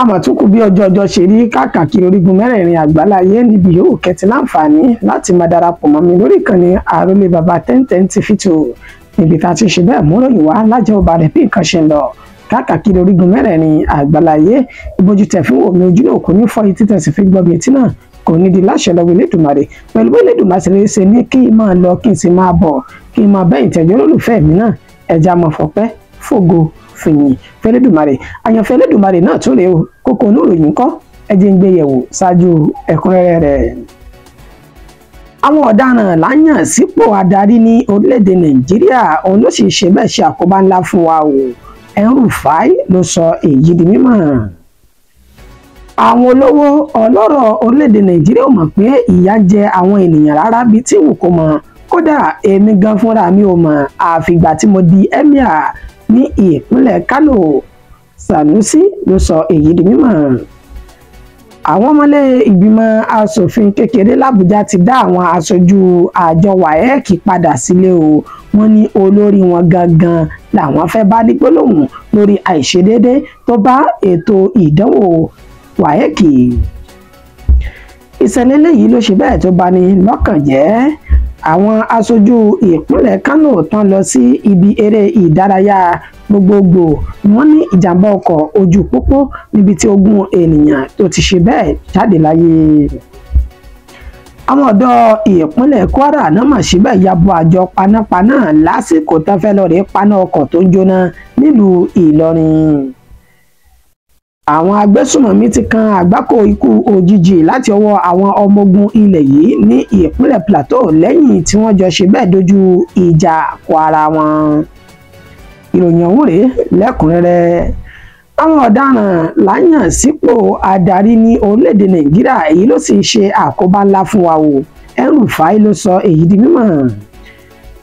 Àmọ̀túnkù bí ọjọ́ ọjọ́ ṣe rí káàkiri orígun mẹ́rẹ̀ẹ̀rin àgbáláyé níbi yòówù kẹ́tì láǹfààní láti máa darapọ̀ mọ́ mi lórí ìkànnì Àrólé Bàbá 1010 TV 2 níbi tá a ti ṣe bẹ́ẹ̀ múròyìn wá lájẹ́ ọba rẹ̀ bí nǹkan ṣe ń lọ káàkiri orígun mẹ́rẹ̀ẹ̀rin àgbáláyé. Ìbójú tẹ̀ fún omi ojú náà kò ní fọ́ etí tẹ̀sí fi gbọ́ mi etí náà kò ní di láṣẹ lọ́wọ́ Elédùmarè. Pẹ̀lú bí Elédùmarè ṣe ní kí n máa lọ kí n sì máa bọ̀ kí n máa bẹ́yìn tẹ̀jọ́ olólùfẹ́ mi náà ẹja mọ̀ fọpẹ́ fògo fìyìn fẹlẹ́dùmarè. Àyànfẹ́ Elédùmarè náà tún rèé o, kókó oníròyìn kọ́ ẹ jẹ́ ń gbé yẹ̀wò ṣáájú ẹ̀kúnrẹ́rẹ́ rẹ̀. Àwọn ọ̀daràn láyàn sípò adarí ní orílẹ̀-èdè Nàìjíríà, òun ló sì ṣe bẹ́ẹ̀ ṣe àkóbá ńlá fún wa o. El-Rufai ló sọ èyí di mímọ̀. Àwọn olówó ọlọ́rọ̀ orílẹ̀-èdè Nàìjíríà ò mọ̀ pé ìyà jẹ àwọn ènìyàn rárá bíi tí wù kó mọ̀. Kódà èmi gan fúnra mi ò mọ̀ àfìgbà tí mo di emir ní ìpínlẹ̀ Kano. Sanusi ló sọ èyí di mímọ̀. Àwọn ọmọlé ìgbìmọ̀ asòfin kékeré làbújá ti dá àwọn aṣojú àjọ WAEC padà sílé o. Wọ́n ní olórí wọn gangan làwọn fẹ́ bá ní gbólóhùn lórí àìṣedéédé tó bá ètò ìdánwò WAEC. Ìṣẹ̀lẹ̀ eléyìí ló ṣe bẹ́ẹ̀ tó bani lọ́kàn jẹ́. Àwọn aṣojú ìpínlẹ̀ Kano tán lọ sí ibi eré ìdárayá gbogbogbò, wọ́n ní ìjàmbá ọkọ̀ ojú pópó níbi tí ogún ènìyàn tó ti ṣe bẹ́ẹ̀ jáde láyé. Àwọn ọ̀dọ́ ìpínlẹ̀ Kwara náà mà ṣe bẹ́ẹ̀ ya bo àjọ panápaná lásìkò tán fẹ́ lọ rèé paná ọkọ̀ tó ń jóná nílùú Ìlọrin. Àwọn agbésùmọ̀mí ti kan àgbákò ikú òjijì láti ọwọ́ àwọn ọmọ ogun ilẹ̀ yìí ní ìpínlẹ̀ Plateau lẹ́yìn tí wọ́n jọ ṣe bẹ́ẹ̀ dojú ìjà kọ ara wọn. Ìròyìn ọ̀hún rèé lẹ́kùnrẹ́rẹ́. Àwọn ọ̀daràn láyàn sípò adarí ní orílẹ̀-èdè Nàìjíríà, èyí ló sì ṣe àkóbá ńlá fún wa o. El-Rufai ló sọ èyí di mímọ̀.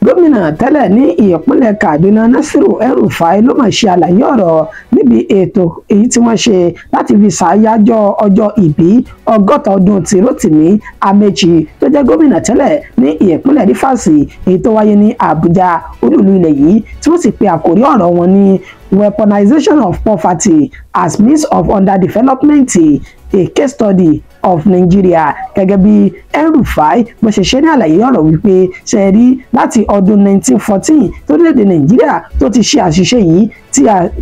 Gómìnà tẹ́lẹ̀ ní ìpínlẹ̀ Kaduna Nasiru El-Rufai ló mà ṣe àlàyé ọ̀rọ̀ níbi ètò èyí tí wọ́n ṣe láti fi ṣàyájọ́ ọjọ́ ìbí 60 ọdún ti Rotimi Amechi tó jẹ́ gómìnà tẹ́lẹ̀ ní ìpínlẹ̀ Rivers, èyí tó wáyé ní Àbújá olúìlú ilẹ̀ yìí, tí wọ́n sì pe àkórí ọ̀rọ̀ wọn ní weaponization of poverty as means of underdevelopment, a case study of Nigeria. Gẹ́gẹ́ bí El-Rufai bó ṣe ṣe ní àlàyé ọ̀rọ̀ wípé ṣe rí láti ọdún 1914 torílẹ̀-èdè Nàìjíríà tó ti ṣe àṣìṣe yìí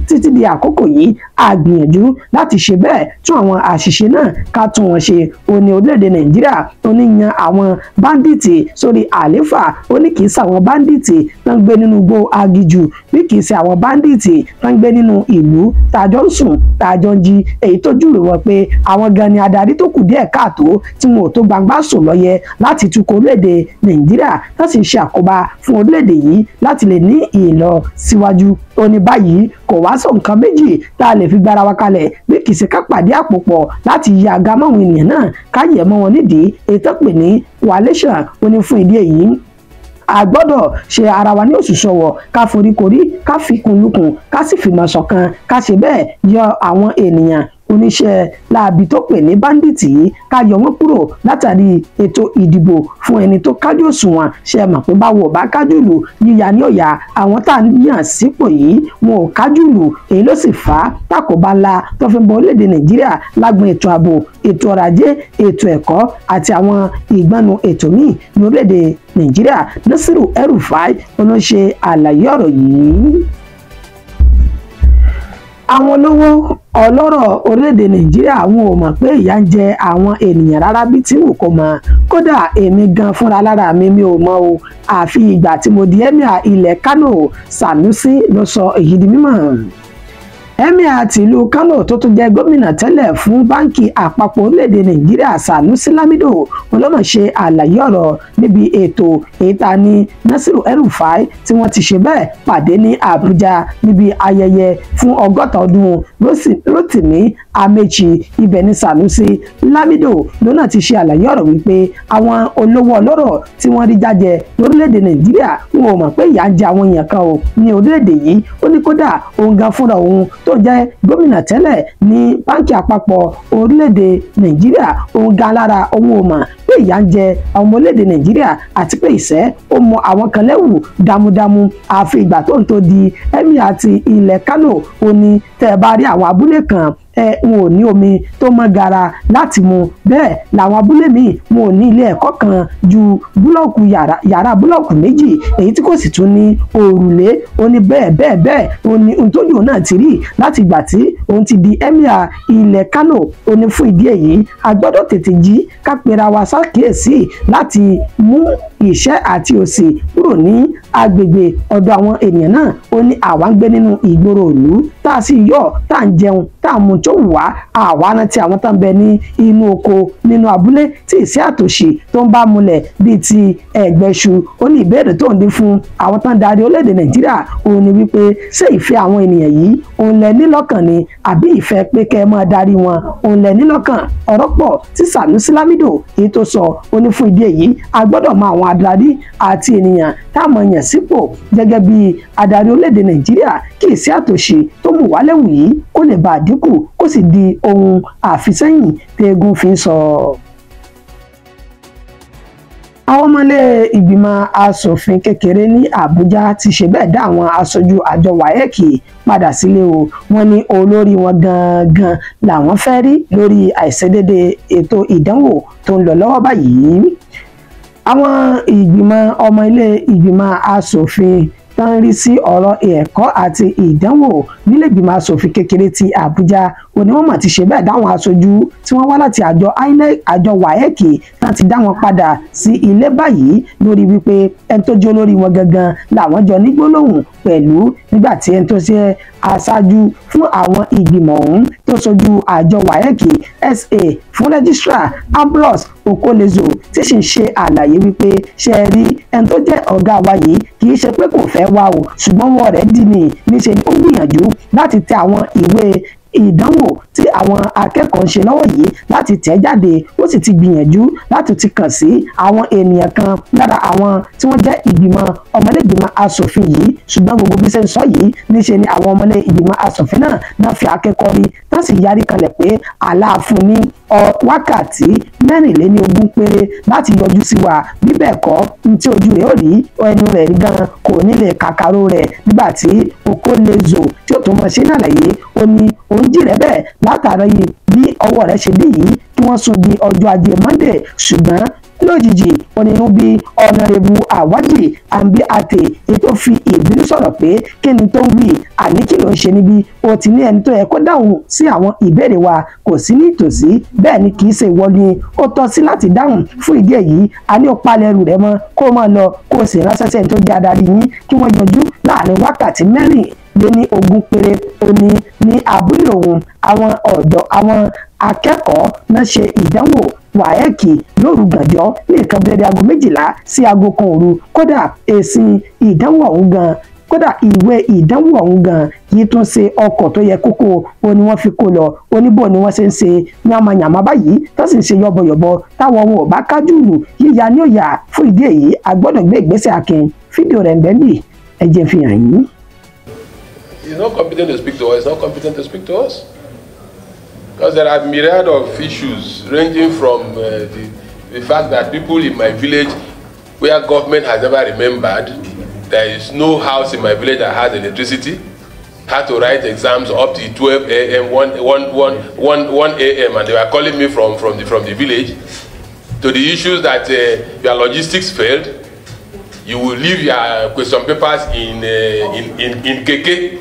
títí di àkókò yìí, a gbìyànjú láti ṣe bẹ́ẹ̀ tún àwọn àṣìṣe náà ká tún wọn ṣe. Ó ní orílẹ̀-èdè Nàìjíríà tó ní yan àwọn báńdíìtì sórí àléfà, ó ní kì í ṣe àwọn báńdíìtì tó ń gbé nínú igbó aginjù, bí kì í ṣe àwọn báńdíìtì tó ń gbé nínú ìlú tàjọ ń sùn tàjọ ń jí, èyí tó júwe wọn pé àwọn gan ni adarí tó kù díẹ̀ káàtó tí wọn ò tó gbangba sùn lọ́yẹ láti tukọ̀ orílẹ̀-èdè Nàìjíríà tó sì ń ṣe àkóbá fún orílẹ̀-èdè yìí láti lè ní ìlọsíwájú. Ó ní báyìí kò wá sọ nǹkan méjì tá a lè fi gbára wa kalẹ̀ bí kì í ṣe ká pàdé àpò pọ̀ láti yí àga máwọn ènìyàn náà ká yẹ̀ mọ́ wọn nídìí ètò pè ní coalition. Ó ní fún ìdí èyí a gbọ́dọ̀ ṣe ara wa ní òṣùṣọwọ̀, ká foríkorí, ká fikùn lukùn, ká sì fìmọ̀ ṣọ̀kan, ká ṣe bẹ́ẹ̀ yọ àwọn ènìyàn oníṣẹ́ láabi tó pè ní báńdíìtì yìí, ká yọ wọ́n kúrò látàrí ètò ìdìbò fún ẹni tó kájú òṣùwọ̀n. Ṣe mọ̀ pé báwo bá kájú ìlú yíya ní òyà, àwọn tá à ń yàn sípò yìí wọn ò kájú ìlú, èyí ló sì fà á takòbá ńlá tó fi ń bọ orílẹ̀-èdè Nàìjíríà lágbọn ètò ààbò, ètò ọrọ̀ ajé, ètò ẹ̀kọ́ àti àwọn ìgbọ́nu ètò míì ní orílẹ̀-èdè Nàìjíríà. Nasiru El-Rufai ló ń ṣe àlàyé ọ̀rọ̀ yìí. Àwọn olówó ọlọ́rọ̀ orílẹ̀-èdè Nàìjíríà àwọn ò mọ̀ pé ìyà ń jẹ àwọn ènìyàn rárá bí tí wù kó mọ̀. Kódà èmi gan fúnra lára mi ò mọ̀ o, àfi ìgbà tí mo di emir ilẹ̀ Kano. Sanusi ló sọ èyí di mímọ̀. Emir tìlú Kano tó tún jẹ́ gómìnà tẹ́lẹ̀ fún báńkì àpapọ̀ orílẹ̀-èdè Nàìjíríà Sanusi Lamido olómọ̀ ṣe àlàyé ọ̀rọ̀ níbi ètò èyí tá ní Nasiru El-Rufai tí wọ́n ti ṣe bẹ́ẹ̀ pàdé ní Àbújá níbi ayẹyẹ fún 60 ọdún Rotimi Amechi. Ibẹ̀ ní Sanusi Lamido lónà ti ṣe àlàyé ọ̀rọ̀ wípé àwọn olówó ọlọ́rọ̀ tí wọ́n rí jájẹ lórílẹ̀-èdè Nàìjíríà wọn ò mọ̀ pé ìyà ń jẹ àwọn èèyàn kan o ní orílẹ̀-èdè yìí. Ó ní kódà òun gan fúnra òun tó jẹ́ gómìnà tẹ́lẹ̀ ní báńkì àpapọ̀ orílẹ̀-èdè Nàìjíríà, òun gan lára òun ò mọ̀ pé ìyà ń jẹ àwọn ọmọ orílẹ̀-èdè Nàìjíríà àti pé ìṣẹ́ ó mọ àwọn kan lẹ́wù dámúdámú. Àfi ìgbà tó ń tó di emir ti ilẹ̀ Kano. Ó ní tẹ́ ẹ bá rí àwọn abúlé kan Wọn ò ní omi tó mọ́ gara láti mu. Bẹ́ẹ̀ làwọn abúlé míì, wọn ò ní ilé ẹ̀kọ́ kan ju búlọ́ọ̀kù yàrá búlọ́ọ̀kù méjì, èyí tí kò sì tún ní òrùlé. Ó ní bẹ́ẹ̀ bẹ́ẹ̀ bẹ́ẹ̀, ó ní ohun tójú òun náà ti rí láti ìgbà tí òun ti di emir ilẹ̀ Kano. Ó ní fún ìdí èyí, a gbọ́dọ̀ tètè jí ká pera wa ṣàkíyèsí láti mú ìṣẹ́ àti òṣì kúrò ní agbègbè ọ̀dọ̀ àwọn ènìyàn náà. Ó ní àwa ń gbé nínú ìgboro ìlú, tá a sì yọ̀, tá à ń jẹun, tá à ń mu tó wù wá. Àwa rántí àwọn tó ń bẹ ní inú oko, nínú abúlé, tí ìṣẹ́ àtòṣì tó ń bá múlẹ̀ bíi ti ẹ̀gbẹ́ṣu. Ó ní ìbéèrè tó ń dín fún àwọn tó ń darí orílẹ̀-èdè Nàìjíríà òun ni wípé, ṣé ìfẹ́ àwọn ènìyàn yìí òun lẹ ní lọ́kàn ni, àbí ìfẹ́ pé kẹ́ ẹ máa darí wọn òun lẹ ní lọ́kàn? Ọ̀rọ̀ pọ̀ tí Sanusi Lamido èyí tó sọ. Ó ní fún ìdí èyí, a gbọ́dọ̀ mọ àwọn adarí àti ènìyàn táwọn yàn sípò gẹ́gẹ́ bí adarí orílẹ̀-èdè Nàìjíríà, kí ìṣẹ́ àtòṣì tó mú wálẹ̀wù yìí kó lè bá dínkù, kó sì di ohun àfisẹ́yìn tẹ́gùn fi ń sọ. Àwọn ọmọlé ìgbìmọ̀ asòfin kékeré ní Àbújá ti ṣe bẹ́ẹ̀ dá àwọn aṣojú àjọ WAEC padà sílé o. Wọ́n ní olórí wọn gangan làwọn fẹ́ rí lórí àìṣedédé ètò ìdánwò tó ń lọ lọ́wọ́ báyìí. Àwọn ìgbìmọ̀ ọmọ ilé ìgbìmọ̀ asòfin tó ń rí sí ọ̀rọ̀ ẹ̀kọ́ àti ìdánwò nílé ìgbìmọ̀ asòfin kékeré ti Àbújá onímọ̀ ti ṣe bẹ́ẹ̀ dáwọn aṣojú tí wọ́n wá láti àjọ INEC, àjọ WAEC tán, ti dá wọn padà sí ilé báyìí lórí wípé ẹni tó jẹ́ olórí wọn gangan làwọn jọ ní gbólóhùn pẹ̀lú, nígbà tí ẹni tó ṣe aṣáájú fún àwọn ìgbìmọ̀ ọ̀hún tó ṣojú àjọ WAEC, SA fún Registrar Ambrose Okolezo, tí sì ń ṣe àlàyé wípé, ṣe é rí ẹni tó jẹ́ ọ̀gá wa yìí, kì í ṣe pé kò fẹ́ wá o, ṣùgbọ́n wọn rẹ̀ dì ní níṣe ni ó gbìyànjú láti tẹ àwọn ìwé ìdánwò tí àwọn akẹ́kọ̀ọ́ ń ṣe lọ́wọ́ yìí láti tẹ̀ jáde. Ó sì ti gbìyànjú láti ti kàn sí àwọn ènìyàn kan lára àwọn tí wọ́n jẹ́ ìgbìmọ̀ ọmọlẹ́gbìmọ̀ asòfin yìí, ṣùgbọ́n gbogbo bí ṣe ń sọ yìí, níṣe ni àwọn ọmọlẹ́ ìgbìmọ̀ asòfin náà náà fi akẹ́kọ̀ọ́ rí tán sì yarí kalẹ̀ pé aláàfin ní wákàtí 24 péré láti yọjú sí wa, bí bẹ́ẹ̀ kọ́, ní tí ojú rẹ̀ ó rí, ẹnu rẹ̀ gan kò ní lè kàkàrò rẹ̀. Nígbà tí Okolezo tí ó tún mọ̀ ṣe ní àlàyé, ó ní òun jí rẹ̀ bẹ́ẹ̀ látara yìí bí ọwọ́ rẹ̀ ṣe dé yìí kí wọ́n sún di ọjọ́ Ajé Monday, ṣùgbọ́n lójijì onínú bí Honourable Àwájì Àǹbí Àtè ètò fi ìbínú sọ̀rọ̀ pé kí ni tó ń wí, àní kí ló ń ṣe níbí? Ó ti ní ẹni tó yẹ kó dáhùn sí àwọn ìbéèrè wa kò sí ní ìtòsí, bẹ́ẹ̀ ni kì í ṣe ìwọ ni ó tọ́ sí láti dáhùn. Fún ìdí èyí, a ní ó palẹ̀ ẹrù rẹ̀ mọ́, kó o máa lọ, kó o sì ránṣẹ́ sẹ́ni tó jẹ́ adarí yín kí wọ́n yọjú láàrin wákàtí 24 péré. Ó ní ní abúlé òun, àwọn ọ̀dọ́, àwọn akẹ́kọ̀ọ́ náà ṣe ìdánwò WAEC lóru gànjọ́ ní nǹkan bẹ̀rẹ̀ aago 12 sí aago 1 òru. Kódà èsì ìdánwò ọ̀hún gan, kódà ìwé ìdánwò ọ̀hún gan, kì í tún ṣe ọkọ̀ tó yẹ kókó ó ní wọ́n fi kó lọ. Oníbò ni wọ́n ṣe ń ṣe yànmàyànmá báyìí tó sì ń ṣe yọ̀bọ̀yọ̀bọ̀ táwọn ohun ọ̀bá kájú lù yíya ní òyà. Fún ìdí èyí, a gbọ́dọ̀ gbé ìgbésẹ̀ akin. Fídíò rẹ̀ ń bẹ́ẹ̀ bì, ẹ jẹ́ fi hàn yín. He's not competent to speak to us. He's not competent to speak to us. Because there are myriad of issues ranging from the fact that people in my village where government has never remembered, there is no house in my village that has electricity, had to write exams up to 12 a.m., 1, 1, 1, 1, 1 a.m., and they were calling me from the village, to the issues that your logistics failed. You will leave your question papers in keke,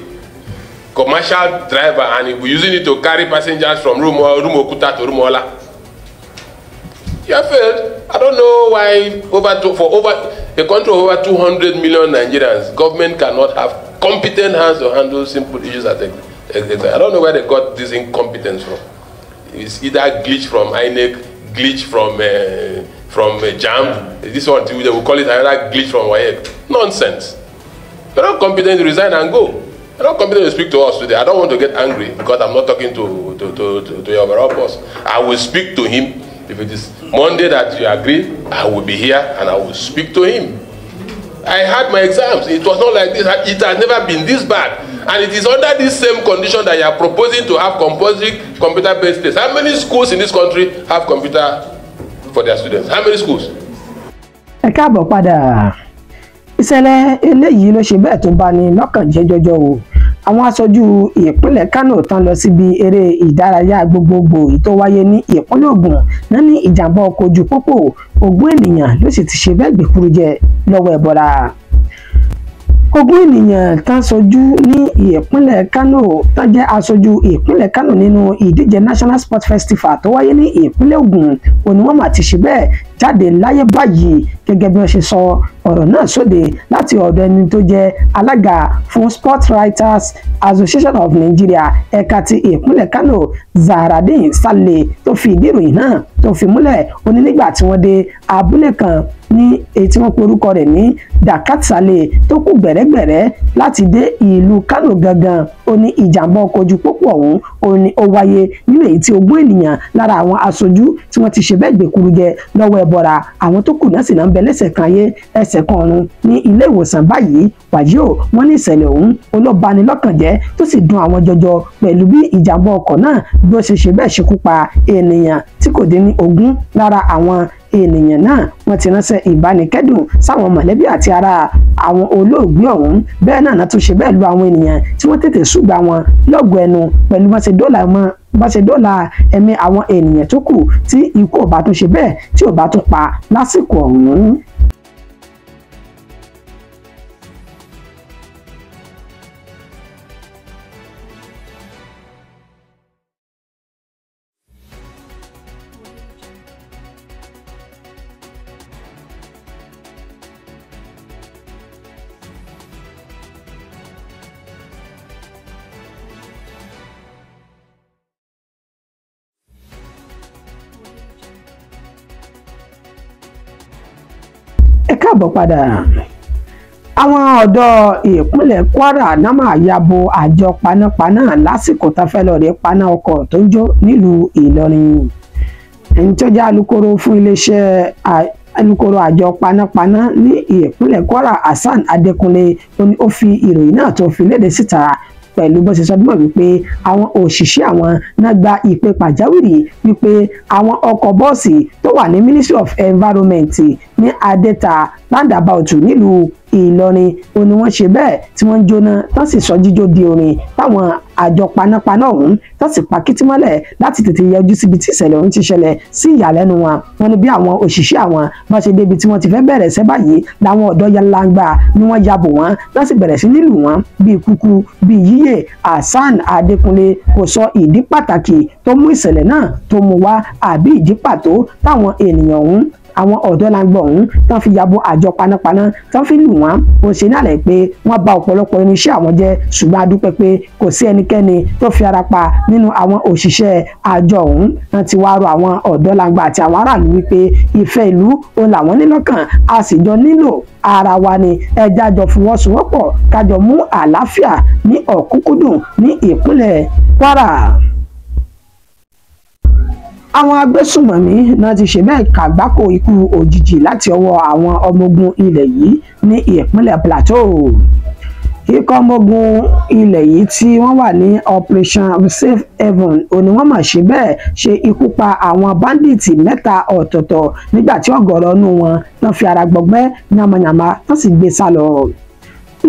commercial driver, and he will be using it to carry passengers from Rumuokuta to Rumuola. You have failed. I don't know why for over a country of over 200 million Nigerians, government cannot have competent hands to handle simple issues at I don't know where they got this incompetence from. It's either glitch from INEC, glitch from JAMB. This one too, they will call it another glitch from WAEC. Nonsense. You're not competent to resign and go. You're not competent to speak to us today. I don't want to get angry because I'm not talking to your overall boss. I will speak to him. If it is Monday that you agree, I will be here and I will speak to him. I had my exams. It was not like this. It has never been this bad. And it is under this same condition that you are proposing to have compulsory computer-based tests. How many schools in this country have computer for their students? How many schools? Ẹ káàbọ̀ padà. Ìṣẹ̀lẹ̀ eléyìí ló ṣe bẹ́ẹ̀ tó bá ní lọ́kàn jẹ́ jọjọ o. Àwọn aṣojú ìpínlẹ̀ Kánò tán lọ síbi eré ìdárayá gbogbogbò èyí tó wáyé ní ìpínlẹ̀ Ògùn náà ní ìjàmbá ọkọ̀ ojú pópó, 20 ènìyàn ló sì ti ṣe bẹ́ẹ̀ gbèkúrú jẹ lọ́wọ́ ẹ̀bọra. 20 ènìyàn tán ṣojú ní ìpínlẹ̀ Kánò tán jẹ́ aṣojú ìpínlẹ̀ Kánò nínú ìdíje National Sports Festival tó wáyé ní ìpínlẹ̀ Ògùn òní wọ́n mà ti ṣe bẹ́ẹ̀ jáde láyé báyìí, gẹ́gẹ́ bí wọ́n ṣe sọ ọ̀rọ̀ náà sóde láti ọ̀dọ̀ ẹni tó jẹ́ alága fún Sports Writers Association of Nigeria ẹ̀ka ti ìpínlẹ̀ Kano, Zahraddeen Saleh, tó fi ìdí ìròyìn náà tó fi múlẹ̀. Ó ní nígbà tí wọ́n dé abúlé kan ní èyí tí wọ́n pe orúkọ rẹ̀ ní Dakat Saleh tó kù gbẹ̀rẹ́gbẹ̀rẹ́ láti dé ìlú Kano gangan, ó ní ìjàmbá ọkọ̀ ojú pópó ọ̀hún ó ní ó wáyé nínú èyí tí 20 ènìyàn lára àwọn aṣojú tí wọ́n ti ṣe bẹ́ẹ̀ gbèkúrú jẹ lọ́wọ́ ẹbọra, àwọn tó kù náà sì náà ń bẹ lẹ́sẹ̀ kan ayé ẹsẹ̀ kan ọ̀run ní ilé ìwòsàn báyìí. Wàyí o, wọ́n ní ìṣẹ̀lẹ̀ ọ̀hún olóbani lọ́kàn jẹ́ tó sì dùn àwọn jọjọ pẹ̀lú bí ìjàmbá ọkọ̀ náà bí ó ṣe ṣe bẹ́ẹ̀ ṣekú pa ènìyàn tí kò dín ní 20 lára àwọn ènìyàn náà. Wọ́n ti ránṣẹ́ ìbánikẹ́dùn sáwọn mọ̀lẹ́bí àti ará àwọn olóògbé ọ̀hún. Bẹ́ẹ̀ náà tún ṣe bẹ́ẹ̀ lu àwọn ènìyàn tí wọ́n tètè ṣùgbà wọn lọ́gọ̀ọ́ ẹnu pẹ̀lú bá ṣe dóòlà ẹ̀mí àwọn ènìyàn tó kù tí ikú ò bá tún ṣe bẹ́ẹ̀ tí ò bá tún pa lásìkò ọ̀hún. Ẹ káàbọ̀ padà. Àwọn ọ̀dọ́ ìpínlẹ̀ Kwara náà máa ya bo àjọ panápaná lásìkò tá fẹ́ lọ rí paná ọkọ̀ tó ń jó nílùú Ìlọrin. Ẹni tó jẹ́ alukoro fún iléeṣẹ́ alukoro àjọ panápaná ní ìpínlẹ̀ Kwara, Hasan Adékúnlé, ó fi ìròyìn náà tó fi léde síta pẹ̀lú bó ṣe sọ mọ́ wípé àwọn òṣìṣẹ́ àwọn náà gba ìpè pàjáwìrì wípé àwọn ọkọ̀ bọ́ọ̀sì tó wà ní Ministry of Environment ní Adẹ́ta roundabout nílùú Ìlọrin ó ní wọ́n ṣe bẹ́ẹ̀ tí wọ́n ń jóná tán sì sọ jíjó di orin táwọn àjọ panápaná ọ̀hún tán sì pa kítí mọ́lẹ̀ láti tètè yọjú síbi tí ìṣẹ̀lẹ̀ ọ̀hún ti ṣẹlẹ̀ sí ìyàlẹ́nu wọn. Wọ́n ní bí àwọn òṣìṣẹ́ àwọn bá ṣe débi tí wọ́n ti fẹ́ bẹ̀rẹ̀ ṣẹ́ báyìí làwọn ọ̀dọ́ yalangba ni wọ́n ya bò wọ́n tán sì bẹ̀rẹ̀ sí nílù wọ́n bíi kúkú bíi yíyè. Hasan Adékúnlé kò sọ ìdí pàtàkì tó mú ìṣẹ̀lẹ̀ náà tó mú wá àbí ìdí pàtó táwọn ènìyàn ọ̀hún àwọn ọ̀dọ́ làǹgbọ̀ ọ̀hún tán fi yabo àjọ panápaná tán fi lù wọ́n. Ó ṣe ní àlẹ́ pé wọ́n bà ọ̀pọ̀lọpọ̀ irinṣẹ́ àwọn jẹ́, ṣùgbọ́n a dúpẹ́ pé kò sí ẹnikẹ́ni tó fi ara pa nínú àwọn òṣìṣẹ́ àjọ ọ̀hún. Wọ́n ti wá rọ àwọn ọ̀dọ́ làǹgbà àti àwọn aráàlú wípé ìfẹ́ ìlú òun làwọn ní lọ́kàn, a sì jọ nílò ara wa ni, ẹja jọ fọwọ́sowọ́pọ̀ kájọ mú àlàáfíà ní ọ̀kúnkúndùn ní ìpínlẹ̀ Kwara. Àwọn agbésùmọ̀mí náà ti ṣe bẹ́ẹ̀ kàgbákò ikú òjijì láti ọwọ́ àwọn ọmọ ogun ilẹ̀ yìí ní ìpínlẹ̀ Plateau. Ikọ̀ ọmọ ogun ilẹ̀ yìí tí wọ́n wà ní Operation Safe Haven òní wọ́n mà ṣe bẹ́ẹ̀ ṣe ikú pa àwọn báńdíìtì 3 ọ̀tọ̀ọ̀tọ̀ nígbà tí ọ̀gọ̀rọ̀ nù wọn tán fi ara gbọgbẹ́ yamayama tán sì gbé sá lọ.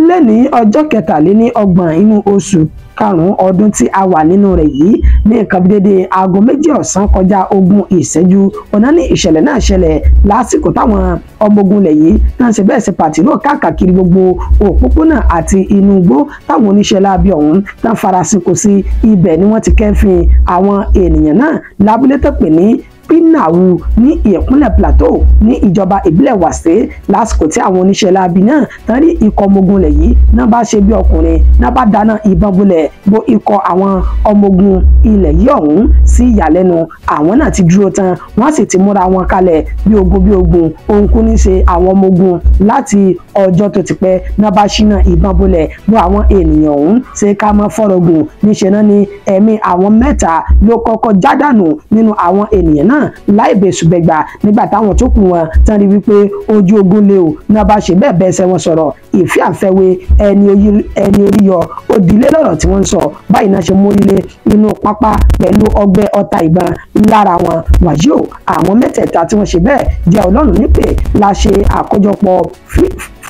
Lẹ́ni ọjọ́ 23 inú oṣù karùn-ún ọdún tí a wà nínú rẹ̀ yìí ní nǹkan dédé aago 2 ọ̀sán kọjá 20 ìṣẹ́jú ọ̀nà ní ìṣẹ̀lẹ̀ náà ṣẹlẹ̀ lásìkò táwọn ọmọ ogun ilẹ̀ yìí náà ṣe bẹ́ẹ̀ ṣe pàtìrò káàkiri gbogbo òpópónà àti inú igbó táwọn oníṣẹ́ láabi ọ̀hún náà farasin kò sí. Ibẹ̀ ni wọ́n ti kẹ́fìn àwọn ènìyàn náà lábúlé tó pè ní Pinawu ní ìpínlẹ̀ Plateau ní ìjọba ìbílẹ̀ Wase lásìkò tí àwọn oníṣẹ́ láabi náà tán rí ikọ̀ ọmọ ogun ilẹ̀ yìí náà bá ṣe bí ọkùnrin náà bá dáná ìbọn bolẹ̀ bo ikọ̀ àwọn ọmọ ogun ilẹ̀ yìí ọ̀hún. Sí ìyàlẹ́nu àwọn náà ti dúró tán, wọ́n sì ti múra wọn kalẹ̀ bí ogun bí ogun. Ohun kú ní ṣe àwọn ọmọ ogun láti ọjọ́ tó ti pẹ́ náà bá ṣínà ìbọn bolẹ̀ bo àwọn ènìyàn ọ̀hún ṣe ká mọ́ fọ́rọ̀gùn. Níṣẹ́ náà ni ẹ̀mí àwọn 3 ló kọ́kọ́ jádànù nínú àwọn ènìyàn náà láì bẹ̀sùbẹ̀gbà nígbà táwọn tó kù wọn tán rí wípé ojú ogun lé o náà bá ṣe bẹ́ẹ̀ bẹ́ẹ̀ sẹ́ wọn sọ̀rọ̀ ìfẹ́ àfẹ́wé ẹni orí yọ òdìlé lọ́rọ̀ tí wọ́n ń sọ báyìí náà ṣe mórílé inú pápá pẹ̀lú ọgbẹ́ ọta ìbọn lára wọn. Wàyí o, àwọn mẹ́tẹ̀ẹ̀ta tí wọ́n ṣe bẹ́ẹ̀ jẹ́ Ọlọ́run nípè la ṣe àkójọpọ̀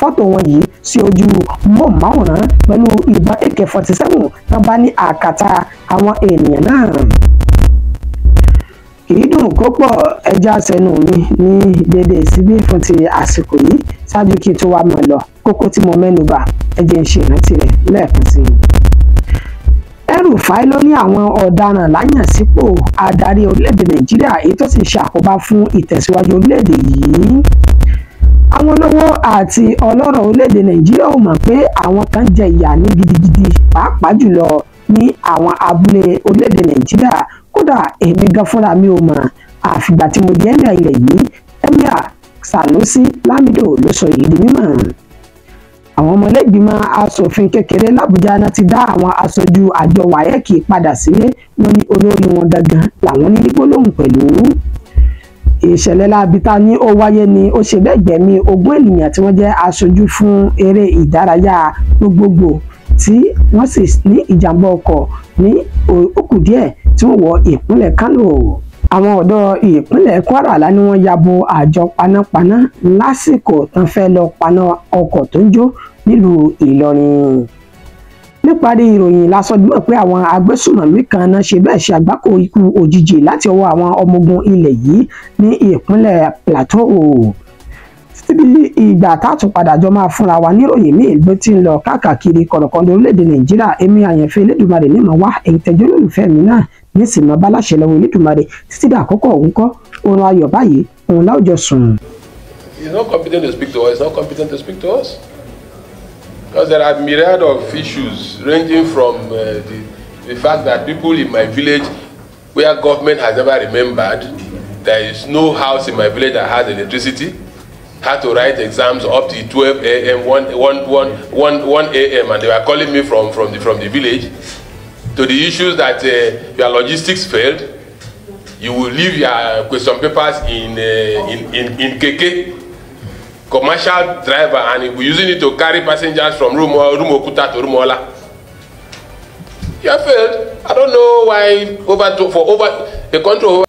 fọ́tò wọn yìí sí ojú móhùnmáwòrán pẹ̀lú ìbọn AK-47 tán bá ní àkàtà àwọn ènìyàn náà. Kì í dùn kó pọ̀, ẹja sẹ́nu mi ní dédé síbí fún ti àsìkò yìí. Ṣáájú kí n tó wá máa lọ, kókó tí mo mẹ́nu bà, ẹ jẹ́ n ṣe ìrántí rẹ̀ lẹ́ẹ̀kan sí i. El-Rufai ló ní àwọn ọ̀daràn láyàn sípò adarí orílẹ̀-èdè Nàìjíríà, èyí tó sì ṣe àkóbá fún ìtẹ̀síwájú orílẹ̀-èdè yìí. Àwọn olówó àti ọlọ́rọ̀ orílẹ̀-èdè Nàìjíríà ò mọ̀ pé àwọn kan jẹ ìyà ní gidigidi, pàápàá jùlọ ní àwọn abúlé orílẹ̀-èdè Nàìjíríà. Kódà èmi gan fúnra mi ò mọ̀ àfìgbà tí mo di emir ilẹ̀ yìí. Emir Sanusi Lamido ló sọ èyí di mímọ̀. Àwọn ọmọlẹ́gbìmọ̀ asòfin kékeré làbújá náà ti dá àwọn aṣojú àjọ WAEC padà sílé, wọn ní olórí wọn gangan làwọn ní gbólóhùn pẹ̀lú. Ìṣẹ̀lẹ̀ láabi tá ní ó wáyé ni ó ṣe bẹ́ẹ̀ gbẹ̀mí 20 ènìyàn tí wọ́n jẹ́ aṣojú fún eré ìdárayá gbogbogbò tí wọ́n sì ní ìjàmbá ọkọ̀ ní òkú díẹ̀ tí wọ́n wọ ìpínlẹ̀ Kánò. Àwọn ọ̀dọ́ ìpínlẹ̀ Kwara lá ní wọ́n ya bo àjọ panápaná lásìkò tán fẹ́ lọ paná ọkọ̀ tó ń jó nílùú Ìlọrin. Níparí ìròyìn lásọdúnmọ̀ pé àwọn agbésùmọ̀mí kan náà ṣe bẹ́ẹ̀ ṣe àgbákò ikú òjijì láti ọwọ́ àwọn ọmọ ogun ilẹ̀ yìí ní ìpínlẹ̀ Plateau. Títí bí ìgbà táàtún padà jọ máa fúnra wa níròyìn míì ló ti ń lọ káàkiri kọ̀rọ̀kọ̀ndọ̀ orílẹ̀-èdè Nàìjíríà, èmi àyànfẹ́ Elédùmarè ní màá wá èyí tẹ́jọ́ lólùfẹ́ mi náà nísìmọ̀ bá láṣẹ lọ́wọ́ Elédùmarè títí dà àkókò òun kọ́ oorun ayọ̀ báyìí òun láwùjọ sùn. He's not competent to speak to us. He's not competent to speak to us. Because there are myriad of issues ranging from the fact that people in my village, where government has never remembered, there is no house in my village that has electricity, had to write exams up to 12 a.m., 1 a.m., and they were calling me from the village, to the issues that your logistics failed. You will leave your question papers in KK, commercial driver, and he'll be using it to carry passengers from Rumuokuta to Rumuola. You have failed. I don't know why for over a country over